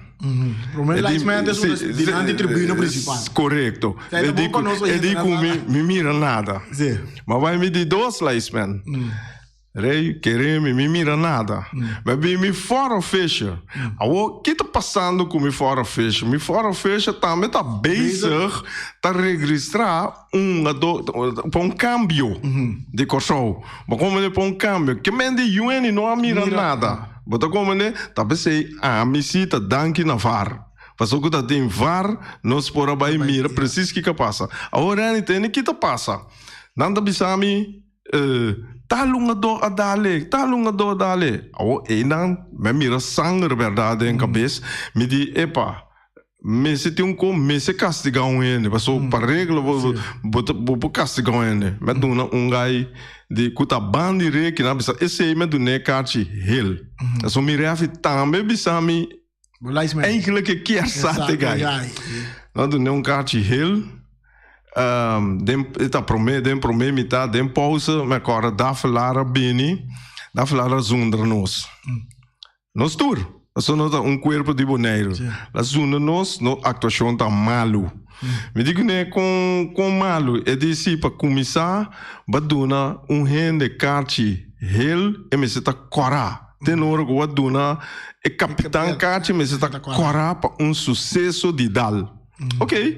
Promé linesman ta esun dilanti tribuna principal.
Korekto. E di ku, e di ku mi, mi mira nada. Mi a bai mi di dos linesman. Rei, kere mi, mi mira nada. Mi a bin mi fourth official. Awor, ki ta pasando ku mi fourth official? Mi fourth official tambe ta bezig ta registrá. Un hungadó pa un kambio di Kòrsou. Bo komprendé pa un kambio. Ke men di Yueni no a mira nada. Bo ta komprendé? Ta p'esei ami si ta danki na var. Pasobra ku ta tin var nos por a bai mira presis kiko a pasa. Awor Reni tende ki ta pasa. Nan ta bisa mi tal hungadó a dale, tal hungadó a dale. Awor einan mi a mira sanger bèrdat den kabes. Mi di epa. Mester tin un kon mester kastiga un hende paso pa regla bo bo ta bo por kastiga un hende mi a duna un gai di ku ta ban di reki nan a bisa esei mi a duna e karchi hel paso mi refi tambe bisa mi eigenlijk e kier sa te gai nan a duna un karchi hel den e ta prome den prome mitad den pauze mi a kòrda Davelar a bini Davelar a zundra nos. Nos tur, pasobra nos ta un kuerpo di Boneiru. La zunda nos, nos aktuashon ta malu. Mi di kuné, kon kon malu? E di si, pa kuminsá bo a duna un hende karchi hel, e mester ta kòrá. Te na ora ku bo a duna e kapitan karchi, mester ta kòrá pa un suseso di dal. Oké,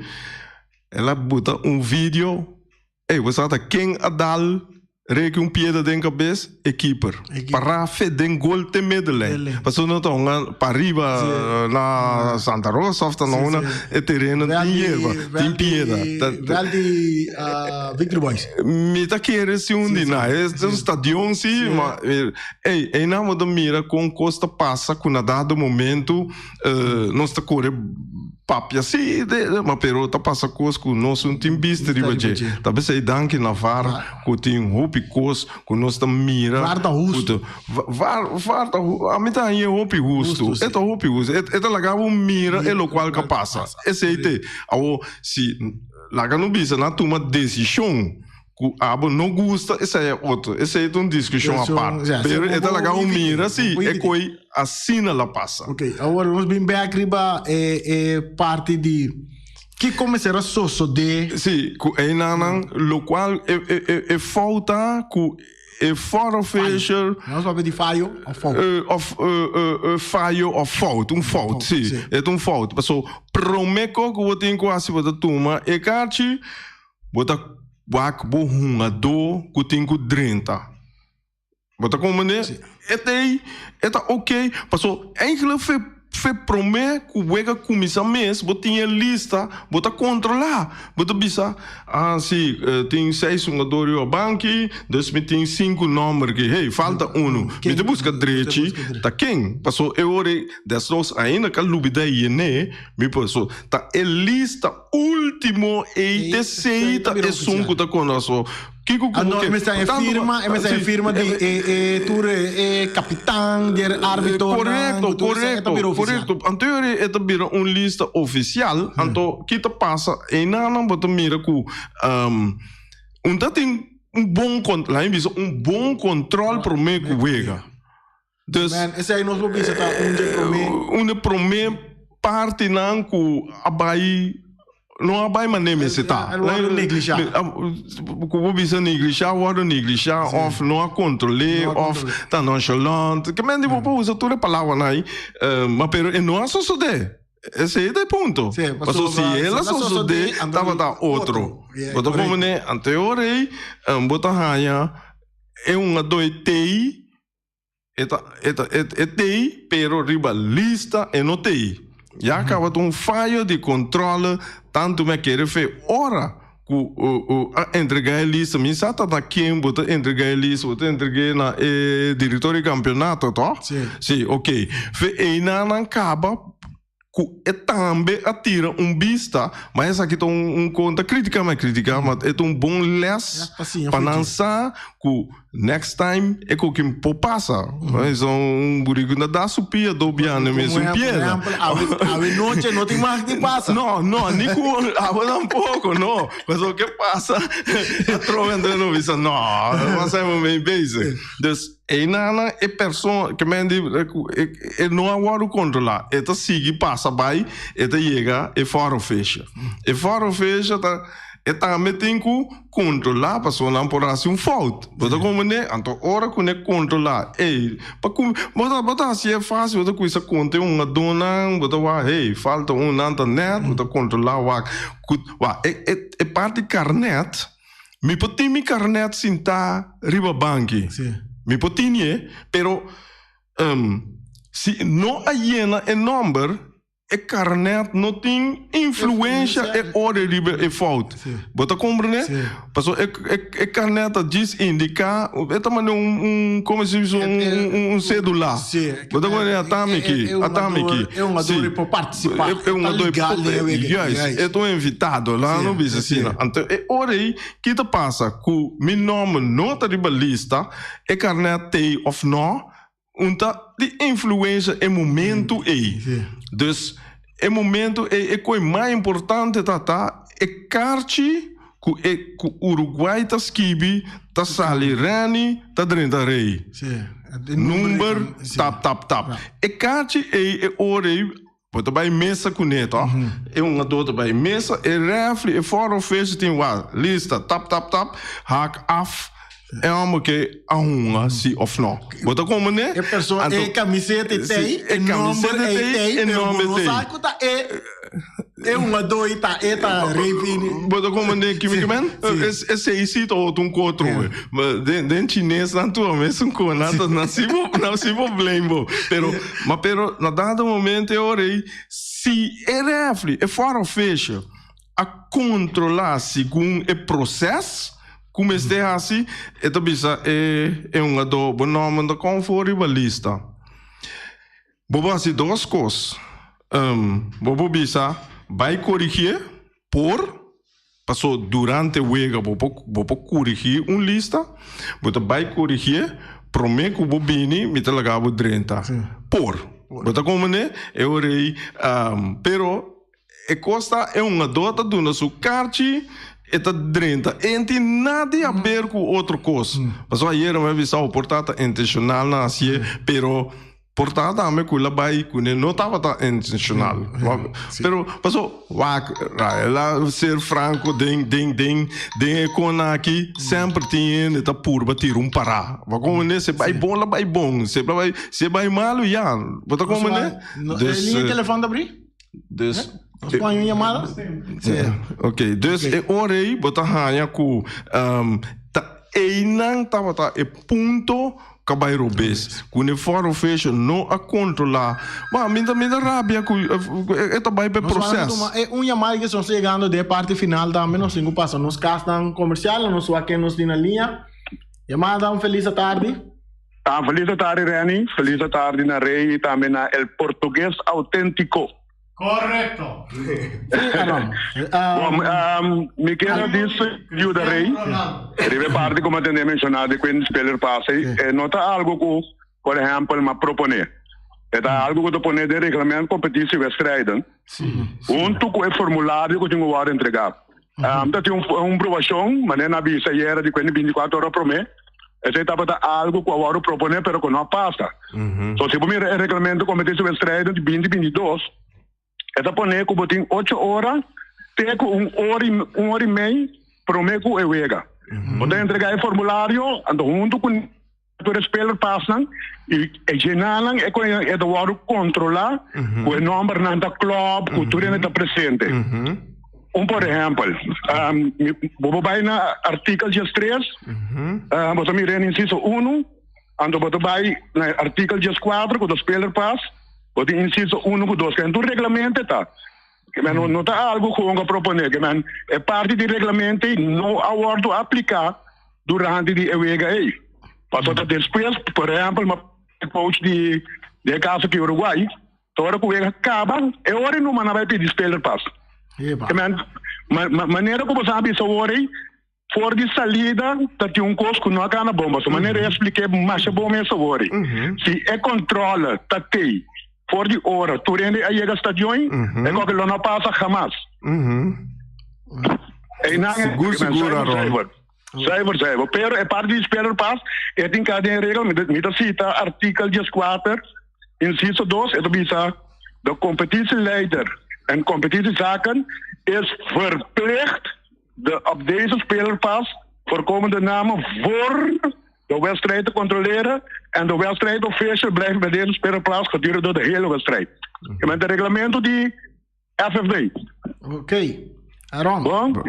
el a buta un video. Ey, bo sa ta ken a dal Ricky un piedra den kabes? E keeper. Pará fe den gol te middenlijn. Pasobra no ta hunga pariba na Santa Rosa of ta na una e tereno tin yerba, tin piedra.
Wel di Victory Boys.
Mi ta kere si un di nan. E un stadion si, ma ey, eynan bo ta mira kon kos ta pasa ku na dado momento Nos ta kore papia si, ma pero ta pasa kos ku nos no tin bista riba dje. Ta p'esei danki na VAR ku tin hopi kos ku nos ta mira.
VAR ta hustu.
VAR, VAR ta, ami ta hañ'é hopi hustu. E ta hopi hustu. E ta laga bo mira e lokual ku a pasa. Esei te. Awor, si laga no bisa nan tuma desishon. Ku abo no gusta esei e otro, esei ta un diskushon apart. Pero e ta laga bo mira si e koi asina la pasa.
Ok, awor nos bin bek riba e e parti di kiko mester a sosodé.
Si, ku einanan lokual e e e fout ta ku e fout official.
Nos papia di fayo of fout?
Of fayo of fout, un fout, si, e ta un fout. Paso promé kos ku bo tin ku hasi bo ta tuma e karchi. Bo ta wak bo hungadó ku tin ku drenta. Bo ta komprendé? E ta ei, e ta oké. Paso eigenlijk fe fe promé ku wega kuminsá mes bo tin e lista, bo ta kontrolá. Bo ta bisa, ah si, tin seis hungadó riba banki, dus mi tin sinku nòmber aki. Hey, falta unu. Mi ta buska drechi ta ken. Paso e ora ei desnos ainda ka lubidá yen'é, mi por so ta e lista. Ultimo ei te sei ta esun ku ta konoso. Kiko
Ah,
ku
no,
ke?
mester e
Tanto
firma, e mester e
si,
firma di e e tur e e kapitan, di e árbitro,
Korekto, korekto, korekto. Anto e ta bira un lista ofisial, anto ki ta pasa einan bo ta mira ku un ta tin un bon kon, laat mi bisa un bon kontrol promé ku wega. Dus
Man, esei nos por bisa ta un dje promé.
Un de promé partinan ku a bai no a bai manera mester ta.
El wòrdu neglishá.
Ku bo bisa neglishá, wòrdu neglishá òf no a kontrol'é òf ta nonchalant. Ke men di bo por usa tur e palabranan ei, ma pero e no a sosodé. Esei ta e punto. Pasobra si el a sosodé tabata otro. Bo ta komprendé? Anto e ora ei bo ta haña e un a doi tei. E ta, e ta, e, e tei, pero riba lista e no tei. Ya caba ta un fallo di controle, tanto mi a kere fe ora cu u a entrega e lista. Mi sa ta na ken bo ta entrega e lista, bo ta entreg'e na e director di campeonato, toch?
Sí.
Sí, ok. Fe einan nan caba ku e tambe a tira un bista, ma esaki ta un konta kritika, ma kritika, ma e ta un bon les pa nan sa ku next time e kokin por pasa. Esei un buriku no da su pia do biaha mesun piedra.
Awe noche no tin mag di pasa.
No, no, ni ku awe tampoko, no. Pasobra ke pasa atrobe anto no bisa no, nos a mee bezig. Dus. Einanan e persoon ke men di e no a wòrdu kontrolá, e ta sigui pasa bai, e ta yega e fòrofesha. E fòrofesha ta e tambe tin ku kontrolá pasobra nan por hasi un fout. Bo ta komprendé? Anto ora ku ne kontrolá, ey, pa ku bo ta bo ta hasié fásil, bo ta kuminsá konta e hungadónan, bo ta wak, hey, falta un, nan ta nèt, bo ta kontrolá wak ku wak e e e parti karnèt. Mi por tin mi karnèt sintá riba banki. Mi por tinié, pero si no a yena e nòmber, e karnèt no tin influensha e ora riba e fout. Bo ta komprendé? Pasobra e karnèt ta djis indiká, e ta manera un, komo si bisa, un sedula. Bo ta komprendé? Ata mi aki, ata mi aki.
E hungador e por partisipá.
E hungador e por, juist, e ta un invitado, laga nos bisa asina. Anto e ora ei, ki ta pasa? Ku mi nòmber no ta riba lista, e karnèt t'ei òf nò, un ta di influensha e momentu ei. Dus, e momentu ei e koi mas importante ta ta e karchi ku e ku Uruguay ta skibi ta sali Renny ta drenta Rey. Number tap tap tap. E kachi ei e ora ei bo ta bai mesa kuné tòg? E hungadó ta bai mesa e refri e four official tin wak lista tap tap tap hak af e hòmber ke a hunga si òf nò. Bo ta komprendé?
E persona e kamiseta e tei e nomber ei tei pero bo no sa ku ta e E hungadó i ta e ta rei bini.
Bo ta komprendé kimi ki men? Esei si ta otro un kotro we. Den den chines nan tur mesun ko nan ta nan si bo nan si bo blame bo. Pero ma pero na dado momento e ora ei si e refri e four official a kontrolá segun e proses ku mester hasi e ta bisa e e hungadó bo nòmber no ta konfor riba lista. Bo por hasi dos kos. Bo por bisa, Bai korigié por, paso durante wega bo por bo por korigí un lista. Bo ta bai korigié promé ku bo bini mi ta laga bo drenta. Por. Bo ta komprendé? E ora ei, pero E kos ta e hungadó ta duna su karchi, e ta drenta. E no tin nada di haber ku otro kos. Pasobra ayera mi a bisa bo por ta ta intenshonal nan hasié, pero por ta tambe ku el a bai kuné no tabata intenshonal. Pero pasobra wak el a ser franko den den den den e kona aki semper tin hende ta purba tira un pará. Bo a komprendé? Si e bai bon, el a bai bon. Si e bai malu, ya. Bo ta komprendé?
E liña di telefòn ta abrí?
Dus,
Nos pon un llamada?
Sí. Ok, dus e ora ei bo ta haña ku um, ta einan tabata e punto ku a bai robes. Ku ne foreign official no a kontrolá. Ma mi ta mi ta rabia ku e ta bai pa e
Nos wak
proses.
tuma e un llamada ke nos ta yegando den e parti final tambe. Nos tin ku pasa nos kasnan komersial, nos wak ken nos tin na liña. Llamada, un felis atardi.
Ah, felis atardi Renny, felis atardi na Rey y tambe na El Portugues Autentico.
Correcto.
Sí, Aaron.
Bom, um, mi kier a bisa yuda Rey. Riba e parti ku mi a tende menshoná di ku e speler pasa ei, e no ta algu ku, por ehèmpel, mi a proponé. E ta algu ku ta poné den reglamènt kompetitiewedstrijden, huntu ku e formulario ku tin ku wòrdu entregá. Ta tin un probashon, manera nan a bisa ayera di ku e bintikuater ora promé, esei tabata algu ku a wòrdu proponé pero ku no a pasa. So si bo mira e reglamento kompetitiewedstrijden di binti bintidos, E ta pone ku bo tin ocho ora te ku un ora i un ora i mei promé ku e wega. Bo ta entregá e formulario, anto huntu ku tur e spelerpasnan i e llenanan e ku e ta wòrdu kontrolá ku e nòmbernan ta klòp, ku tur hende ta presente. Un por ehèmpel, bo por bai na artikel diestres, bo ta mira en insiso unu, Anto bo ta bai na e artikel dieskuater ku ta spelerpas, bo tin insiso unu ku dos. Ken tur reglamento ta. Ke men no ta algu ku a proponé. Ke men e parti di reglamento ei no a wòrdu apliká durante di e wega ei. Pasobra ta despues, por ehèmpel, mi a coach di den e kaso aki Uruguay, ta ora ku wega kaba, e ora ei numa nan bai pidi spelerpas. Ke men manera ku bo sa bisa awor ei, For di salida ta tin un kos ku no a gana bon, pasobra manera e splik'é masha bon mes awor. Si e kòntròle ta tei for di ora tur hende a yega stadion, e kòke lo no pasa hamas. Einan e
Sigur, sigur, Aaron.
Zuiver, zuiver. Pero e parti di speler pas, e tin ka den regel, mi ta sita artikel dieskuater, inciso dos, e ta bisa, De competitieleider en competitiezaken is verplicht de op deze spelerpas voorkomende namen voor de wedstrijd te controleren en de wedstrijdofficial blijft bij deze spelerplaats gedurende de hele wedstrijd. Je bent het reglamento di FFB.
Oké. Aaron.
Bon,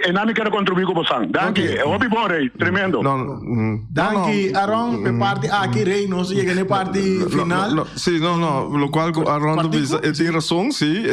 en dan ik contribuir ku bosan. Danki. Okay. Hopi bon, Rey. Tremendo.
No, no,
Danki, Aaron. Pe parti aki, Rey, nos yega na e parti final.
No, sí, no, no. Lo cual ku Aaron bisa, e tin razón, sí.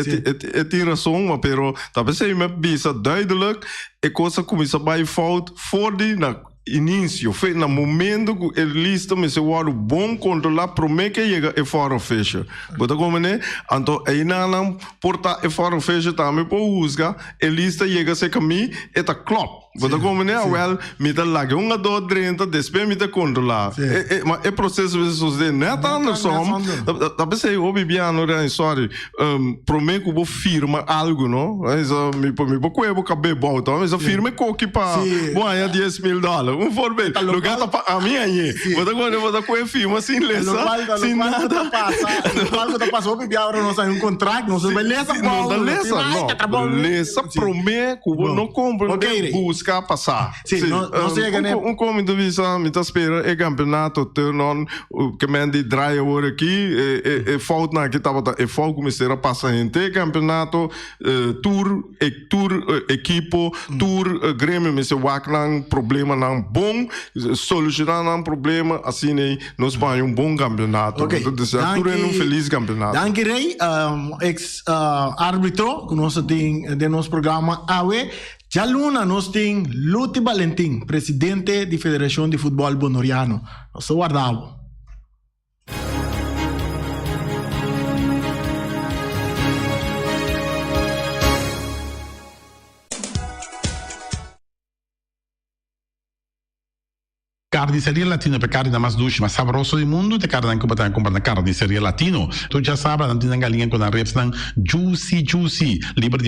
E tin razón, ma pero Ta p'esei mi a bisa duidelijk, e kos a kuminsá bai fout for di na inicio, fe na momento ku e lista mester wòrdu bon kontrolá promé ke yega e foreign official. Bo ta komprendé? Anto einan nan por ta e foreign official tambe por husga e lista yega serka mi, e ta klòp. Bo ta komprendé? Awèl, mi ta laga e hungadó drenta, despues mi ta kontrolá. E, e, ma e proseso mester sosodé nèt andersom. Ta p'esei hopi biano Reni, sorry, promé ku bo firma algu, no? Eso, mi por, mi por kohe bo kab'é bou, to. Mi sa firma e koki pa bo haña 10.000 dòler. Un voorbeeld. Loke ta pa ami hañ'é. Bo ta komprendé? Bo ta kohe firma sin lesa, sin nada.
Lokual ku ta pasa hopi bia ora nos haña un kontrakt, nos no bai lesa bou.
No ta lesa, no. Lesa promé ku bo no komprendé, buska pasá.
Sí, no, no se llega
Un komento bisa, mi ta spera e campeonato turn on, ke men di draai awor aki, e, e, e foutnan aki tabata e fout ku mester a pasa henter e campeonato, tur, e, tur ekipo, tur gremio mester wak nan problemanan bon, soluciona nan problema, asina ei nos por haña un bon campeonato.
Ok,
Mi ta desea tur hende un
danki,
feliz campeonato.
danki Rey, ex arbitro ku nos a tin den nos programa awe. Djaluna nos tin Luti Balentin, presidente di Federashon di Futbòl Bonoriano. Nos ta warda bo.
Carniceria Latino pa e carninan mas dushi, mas sabroso di mundu, ta e carninan cu bo ta cumpra na Carniceria Latino. Tur djasabra nan tin nan galiña cu nan ribsnan juicy juicy, liber di.